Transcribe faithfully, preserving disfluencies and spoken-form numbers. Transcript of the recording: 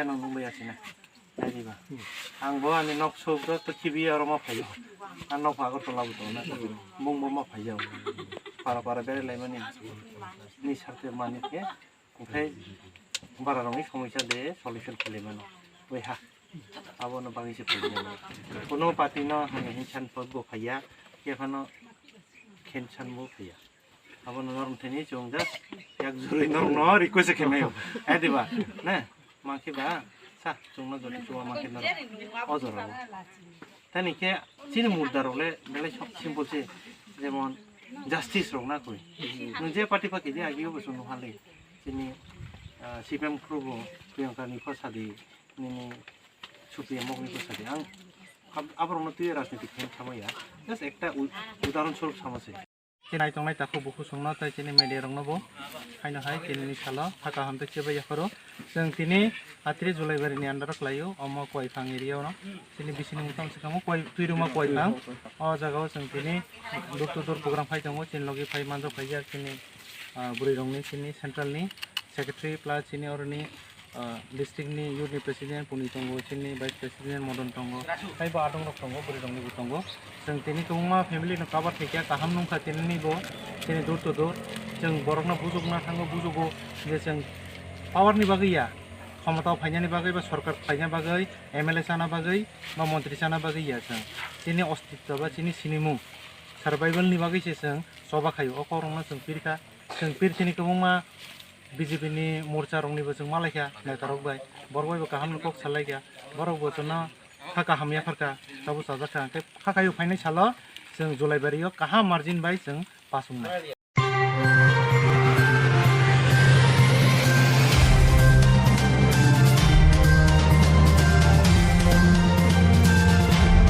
Ano nungbai asina. Nai diba. Ang bo ani nok sok do to khibi aro ma phaio. Ang nok pha Agartala bo tongna. Bung bo ma phaio. Para para bere lai mani. Ni sarte mani ke. Oke. Bara rong ni somosya de solution khele mano. Oi ha. Abo no bangi se khele mano. Kono party no hani hinsan pok bo phaiya. Ke phano khensan bo phaiya. Abo no norm thani chwng just yak jurui norm no request khe mayo. Hai diba? Ne? Ma khe ba sa chwng no jodi chwa ma khe no. O jora bo. Tani khe chini murda rok le belai sok simple se. Jemon justice rok na koi. Nwng je party pa khe di agi bo chwng no hali. Chini, ah, C P M khru bo Priyanka ni pho sadi nini Supriya mok ni pho sadi. Ang ab-, aborok no twi rajniti khe thamaya. Just ekta u-, udahoron swarup sama se. Chini naitongnai takhuk bukhuk chwngno tei chini media rokno bo haino hai tinini salo hakha hamtwi chebaiya phoro. Chwng tini Atri Julaibari ni under o khlaio, omo Koiphang area o no. Chini bisini mungtang swkang o koi, twiruma Koiphang. O jaga o chwng tini door to door program khai tongo, chini logi phai manjak phaijak chini, ah, bwrwi rokni chini central ni secretary plus chini oroni ah, district ni youth ni president Puni tongo, chini vice president Modon tongo, tei bo adong rok tongo, bwrwi rok ni bo tongo. Chwng tini kwbangma family no cover khaikha, kaham nungkha tini ni bo, chini door to door. Chwng borok no bujukna thango, bujugo je chwng power ni bagwi ya, khomotao phainani bagwi ba sorkar khlaina bagwi, M L A chana bagwi ba montri chana bagwi ya chwng. Chini ostitto ba chini sinimung survival ni bagwi se chwng choba khaio, o kok rok no chwng pirkha. Chwng pir chini kwbangma B J P ni morcha rokni bo chwng malaikha neta rok bai, borok bai bo kaham ni kok salaikha, borok bo chwngno kha kaham yapharkha, tabuk chajakha, hwnkhe kha khaio phainai salo chwng Julaibari o kaham margin bai chwng pass wngnai.